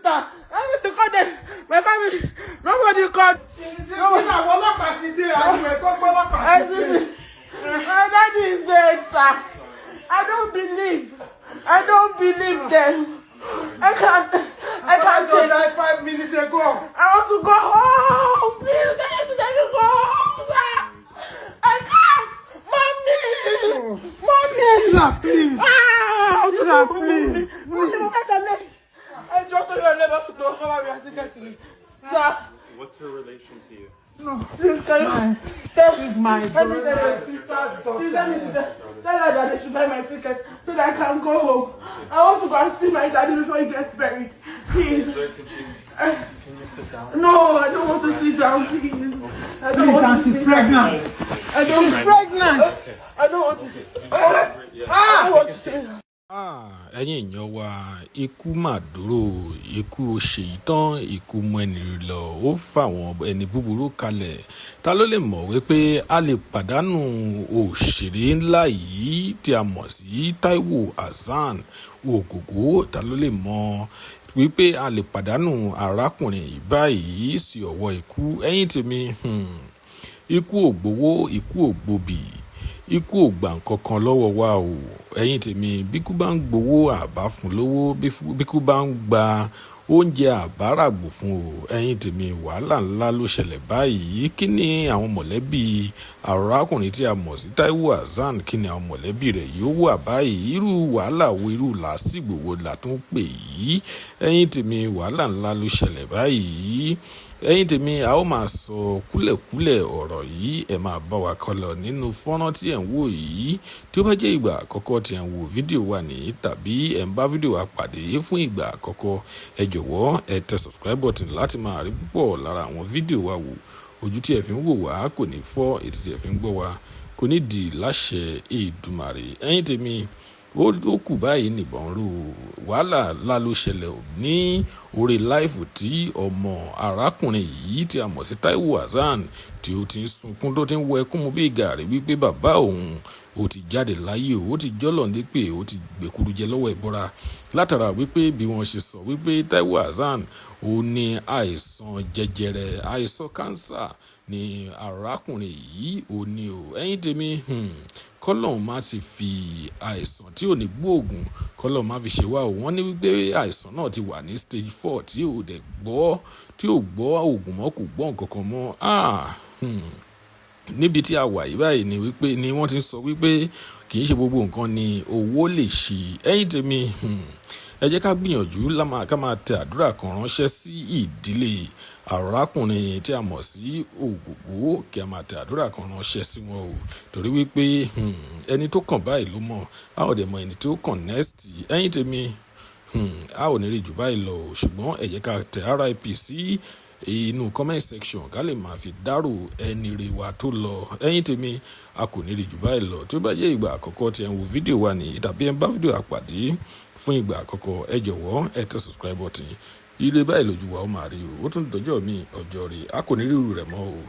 sister. I need to call them. My family. Nobody called. Kí làwọn ọlọ́pàá ti dé? Àwọn ẹ̀ tó gbọ́ ọlọ́pàá ti dé. My daddy is dead, sir. I don't believe. I don't believe them. I can't. I can't Just take. died 5 minutes ago. I want to go home. Please, can you let me go home, sir? I can't. Mommy. Mommy. Sir, please. Ah, Sir, please. Mommy, mo fẹ́ tẹ̀lé. Ẹ jọ̀ọ́, torí Ọlọ́run, bá sùn tó kọ́ bá mi àti ticket mi. Sir, What's her relation to you? please, can you tell She's my Let me tell you. sister's Please let me daughter. tell her that they should buy my ticket so that I can go home. I want to go and see my daddy before he gets buried. Please. Sir, can you sit down? No, I don't want to sit down, please. I don't Please, want and to she's sit pregnant. I don't. She's pregnant. I don't want to sit. I don't want to sit. Ah, ẹ̀yin èèyàn wa, ikú mà dúró, ikú ṣèyí tán, ikú mú ẹni lọ, ó fàwọn ẹni búburú kalẹ̀. Ta ló lè mọ̀ wípé a lè pàdánù òṣèré ńlá yìí tí a mọ̀ sí Taiwo Hassan Ògògó? Ta ló lè mọ̀ wípé a lè pàdánù arákùnrin yìí báyìí sí ọwọ́ ikú? Ẹ̀yin tèmi, ikú ò gbowó, ikú ò gbobì, ikú ò gbà nǹkan kan lọ́wọ́ wa o. Ẹ̀yin tèmi, bíkú bá ń gbowó, àbá fún lówó. Bíkú bá ń gba oúnjẹ, àbáràgbò fún o. Ẹ̀yin tèmi, wàhálà ńlá ló ṣẹlẹ̀ báyìí. Kí ni àwọn mọ̀lẹ́bí arákùnrin tí a mọ̀ sí Taiwo Hassan, kí ni àwọn mọ̀lẹ́bí rẹ̀ yóò wà báyìí? Irú wàhálà wo, irú làásìgbò wo là tún pè yìí? Ẹ̀yin tèmi, wàhálà ńlá ló ṣẹlẹ̀ báyìí. Ẹ̀yin tèmi, a ó máa sọ kúlẹ̀kúlẹ̀ ọ̀rọ̀ yìí. Ẹ máa bá wa kọ́ lọ nínú fọ́nrán tí ẹ̀ ń wò yìí. Tí ó bá jẹ́ ìgbà àkọ́kọ́ tí ẹ̀ ń wo fídíò wa nìyí, tàbí ẹ̀ ń bá fídíò wa pàdé fún ìgbà àkọ́kọ́, ẹ jọ̀wọ́, ẹ tẹ subscribe button láti máa rí púpọ̀ lára àwọn fídíò wa wò. Ojú tí ẹ fi ń wò wá kò ní fọ́, etí tí ẹ fi ń gbọ́ wa kò ní di láṣẹ Èdùmàrè. Ẹ̀yin tèmi, ó kù báyìí nìbọn ró. Wàhálà ńlá ló ṣẹlẹ̀ ní orí live tí ọmọ arákùnrin yìí tí a mọ̀ sí Taiwo Hassan, tí ó ti ń sunkún, tó ti ń wọ ẹkún mu bí gàrí, wípé bàbá òun ó ti jáde láyé, ó ti jọ́lọ̀ ní pé ó ti gbèkúrú jẹ lọ́wọ́ ìbọra, látara wípé bí wọ́n ṣe sọ wípé Taiwo Hassan ó ní àìsàn jẹjẹrẹ, àìsàn cancer ní arákùnrin yìí ó ní o. Ẹ̀yin tèmi, kọ́lọ́hún má sì fi àìsàn tí ò ní gbóògùn, kọ́lọ́hún má fi ṣe wá o. Wọ́n ní wípé àìsàn náà ti wà ní stage 4, tí ò dẹ̀ gbọ́, tí ò gbọ́ oògùn mọ́, kò gbọ́ nǹkan kan mọ́. Ah, Níbi tí a wà yìí báyìí ni wípé ni wọ́n ti ń sọ wípé kì í ṣe gbogbo nǹkan ni owó lè ṣe. Ẹ̀yin tèmi, ẹ jẹ́ ká gbìyànjú ká máa tẹ àdúrà kan ránṣẹ́ sí ìdílé arákùnrin tí a mọ̀ sí Ògògó, kí a máa tẹ àdúrà kan ránṣẹ́ sí wọn o, torí wípé ẹni tó kàn báyìí ló mọ̀, a ò dẹ̀ mọ ẹni tó kàn next. Ẹ̀yin tèmi, a ò ní rí jù báyìí lọ o, ṣùgbọ́n ẹ jẹ́ ká tẹ RIP sí inú comment section ká lè máa fi dárò ẹni rere wa tó lọ. Ẹ̀yin tèmi, a kò ní rí jù báyìí lọ. Tí ó bá jẹ́ ìgbà àkọ́kọ́ tí ẹ ń wo fídíò wa nìyí, tàbí ẹ ń bá fídíò àpàdé fún ìgbà àkọ́kọ́, ẹ jọ̀wọ́, ẹ tẹ subscribe button. Ire báyìí lójú wa ó máa rí o. Ó tún dọjọ́ mi, ọjọ́ rí, a kò ní rí irú rẹ̀ mọ́ o.